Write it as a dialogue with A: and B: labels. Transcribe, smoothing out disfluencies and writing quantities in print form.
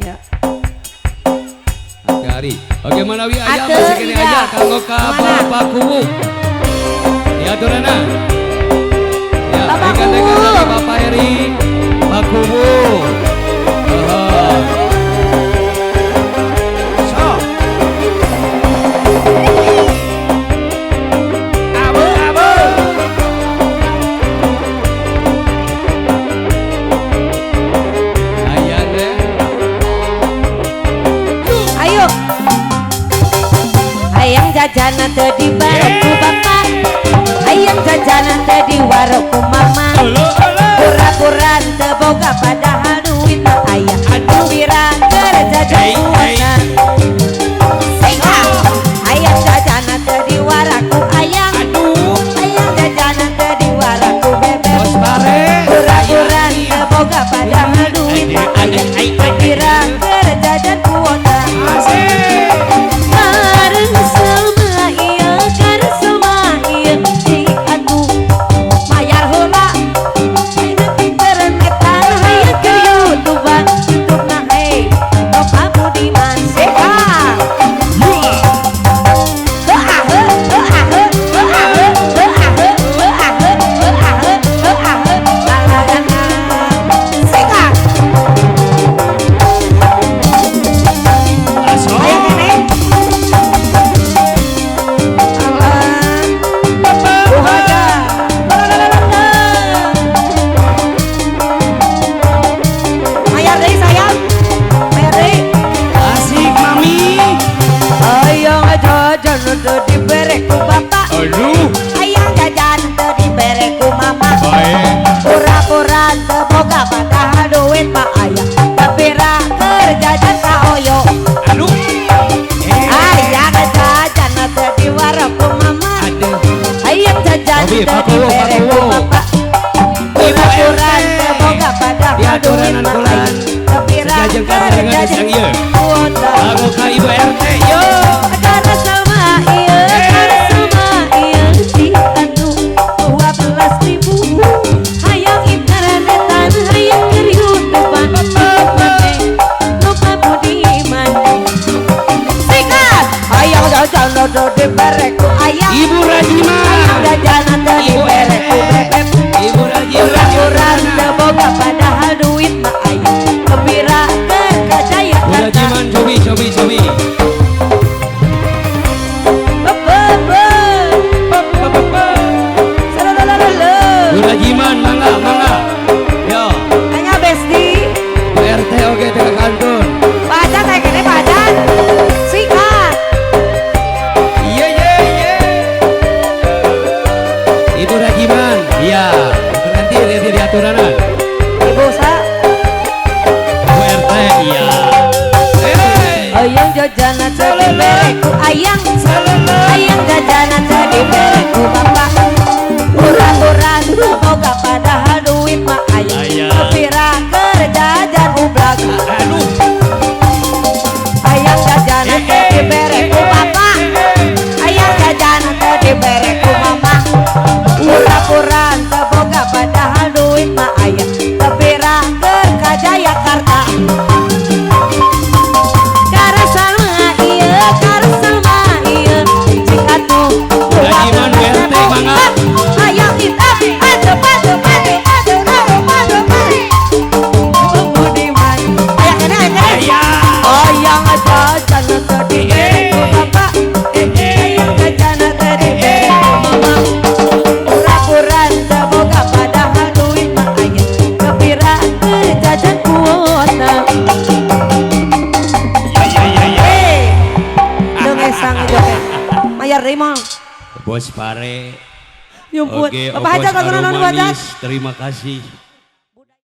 A: Ya.
B: Hari. Oke manawi aya masih kene aya kanggo ka Bapak Kuwu. Diaturana. Ya, rekan-rekan dari Bapak Heri, Pak Kuwu.
C: So. Abu abu.
B: Ayana.
A: Ayo. Hayang jajanan teu dibareng ku bapak, hayang jajanan teu diwarung ku mama. Pura-pura teu boga padahal duit mah aya. Pira keur jajan kuota. Hayang jajanan teu diwarung ku ayang, hayang jajanan teu diwarung ku bebek. Pura-pura teu boga padahal duit mah aya. Pira keur jajan kuota.
B: Ibu RT yo. Karena
A: sama iya, karena sama iya si anu 12.000. Hayang internetan, hayang keur YouTubean, mane lupa budiman. Sikat, hayang jajan teu dibere ku ayang.
B: Ibu Rajima.
A: Hayang jajanan teu dibere ku bebek.
B: Ibu Rajima.
A: Pura-pura teu boga padahal duit mah aya. Kebira keur ka Jayakarta.
B: Rajiman cobi cobi cobi. Rajiman mangga mangga. Yo.
A: Mangga besti.
B: RT oke teh kantun.
A: Pacan teh kene pacan. Sikat.
B: Iya iya iya. Ibu Rajiman, iya. Nanti nanti diaturanan.
A: Ibu sa.
B: Bu RT iya.
A: Hayang jajanan teu dibere ku ayang, hayang jajanan teu dibere ku bapak. Pura-pura teu boga padahal duit mah aya. Pira keur jajan ublag. Hayang jajanan teu dibere ku bapak, hayang jajanan teu dibere ku mama. Pura-pura teu boga padahal duit mah aya. Pira keur ka Jayakarta.
B: Bos Pare.
A: Nyumput.
B: Oke,
A: Bapak Hajat,
B: Arumanis, terima kasih.